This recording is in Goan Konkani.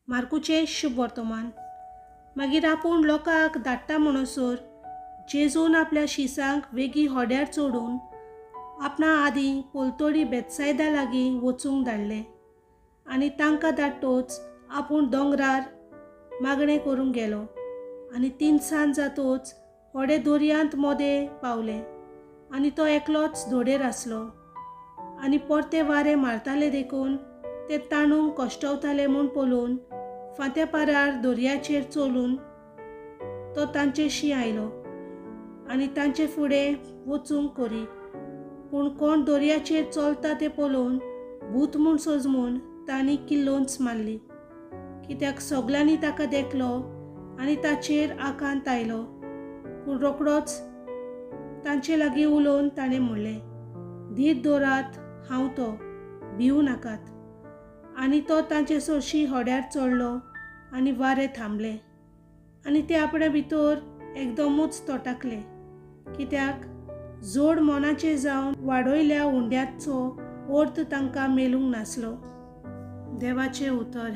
मार्कूचें शुभ वर्तमान. मागीर आपूण लोकांक धाडटा म्हणसर जेजून आपल्या शिसांक वेगीं होड्यार चडून आपणा आदीं पलतडी बेतसायदा लागीं वचूंक धाडले आनी तांकां धाडटोच आपूण दोंगरार मागणें करूंक गेलो. आनी तिनसांज जातोच होडे दर्यांत मोदें पावलें आनी तो एकलोच धोडेर आसलो. आनी परते वारें मारताले देखून ते ताणूंक कश्टवताले म्हूण पळोवन फांत्या पारार दर्याचेर चलून तो तांचेशी आयलो आनी तांचे फुडें वचूंक करी. पूण कोण दर्याचेर चलता तें पळोवन भूत म्हूण सजमून तांणी किल्लोंच मारली, कित्याक सगल्यांनी ताका देखलो आनी ताचेर आकांत आयलो. पूण रोखडोच तांचे लागीं उलोवन ताणें म्हणलें, धीर दवरात, हांव तो, भिवू नाकात. आनी तो तांचे सरशी होड्यार चडलो आनी वारें थांबलें आनी ते आपणे भितर एकदमूच तोटाकले, कित्याक जोड मनाचे जावन वाडयल्या हुंड्याचो अर्थ तांकां मेळूंक नासलो. देवाचें उतर.